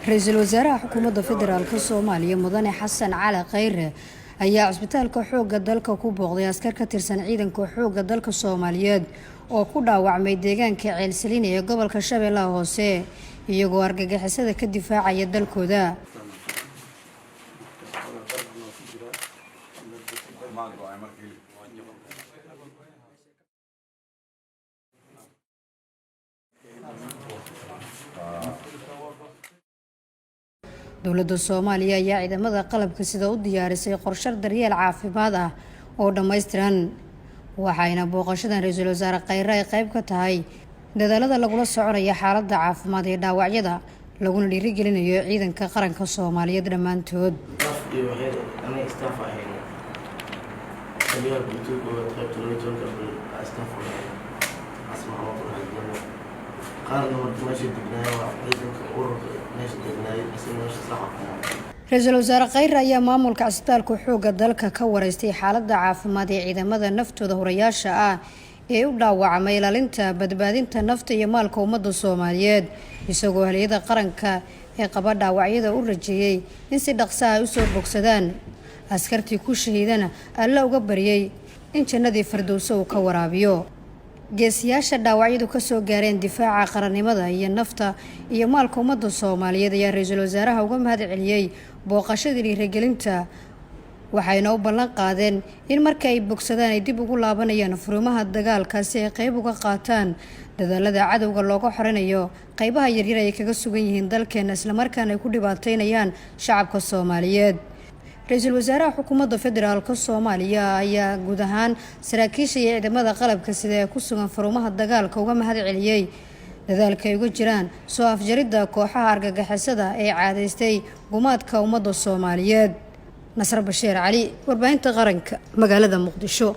Ra-iisul wasaaraha xukuumadda federaalka Soomaaliya, Mudane Xasan Cali Khayre, ayaa cisbitaalka xoogga dalka ku booqday askar ka tirsan ciidanka xoogga dalka Soomaaliyeed oo ku dhaawacmay deegaanka Ceelsalini ee gobolka Shabeellaha Hoose, iyagoo argagixisada ka difaacaya dalkooda. Dowladda Soomaaliya ayaa ciidamada qalabka sida u diyaarisay qorshe daryeel caafimaad ah oo dhammaystiran, waxayna booqashadan ra-iisul wasaare Khayre ay qayb ka tahay dadaalada lagula soconaya xaaladda caafimaad ee dhaawacyada, laguna dhiirigelinayo ciidanka qaranka Soomaaliyeed dhammaantood. Iyo waxay aniga staff ahayn, taliyaha guutada koowaad qaybta 12-ka Abril staff ahayn, Asmaamo Qurxadana qaarna marka meesha degnaaya waa ciidanka ururka meesha degnaayay, isna meesha saxa kuma. Ra-iisul wasaare Khayre ayaa maamulka cisbitaalka xoogga dalka ka wareystay xaaladda caafimaad ee ciidamada naftooda hurayaasha ah ee u dhaawacmay ilaalinta badbaadinta nafta iyo maalka ummadda Soomaaliyeed, isagoo haliyada qaranka ee qaba dhaawacyada u rajeeyey in si dhaqsa ay usoo bogsadaan, askartii ku shahiidana Alla uga baryey in jannadii Fardowso uu ka waraabiyo. Geesiyaasha dhaawacyadu kasoo gaareen difaaca qarannimada iyo nafta iyo maalka ummadda Soomaaliyeed ayaa ra-iisul wasaaraha uga mahad celiyey booqashadii dhiirigelinta, waxayna u ballan qaadeen in marka ay bogsadaan ay dib ugu laabanayaan furimaha dagaalka si ay qeyb uga qaataan dadaalada cadowga looga xorinayo qeybaha yaryar ay kaga sugan yihiin dalkeena, islamarkaana ay ku dhibaateynayaan shacabka Soomaaliyeed. Ra-iisul wasaaraha xukuumadda federaalka Soomaaliya ayaa guud ahaan saraakiisha iyo ciidamada qalabka sida ee ku sugan farumaha dagaalka uga mahad celiyey dadaalka ay uga jiraan soo afjaridda kooxaha argagixisada ee caadaystay gumaadka ummadda Soomaaliyeed. Nasr Bashiir Cali, warbaahinta qaranka, magaalada Muqdisho.